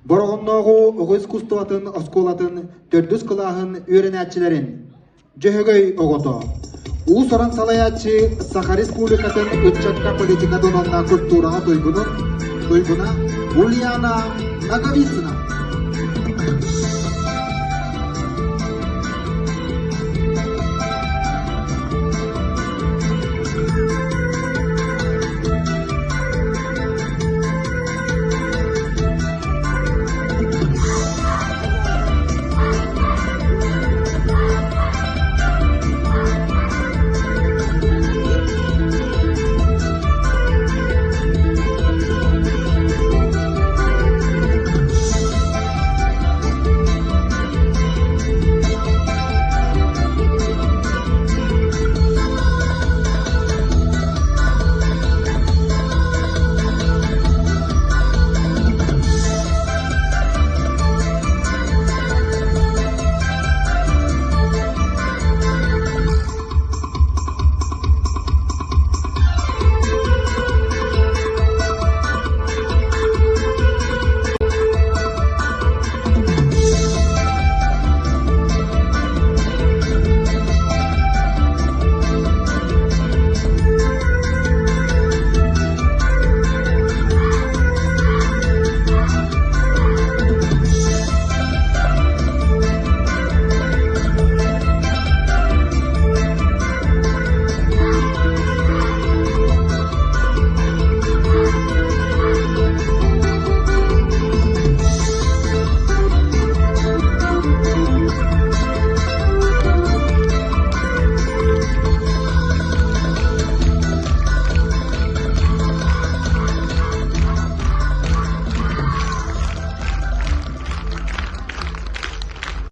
Бороҕоннооҕу оҕо искусствотын оскуолатын төрдүс кылааһын үөрэнээччилэрин Дьөһөгөй оҕото уус-уран салайааччы Саха Республикатын ыччакка политикатын уонна культураҕа туйгунун туйгуна Ульяна Ноговицына.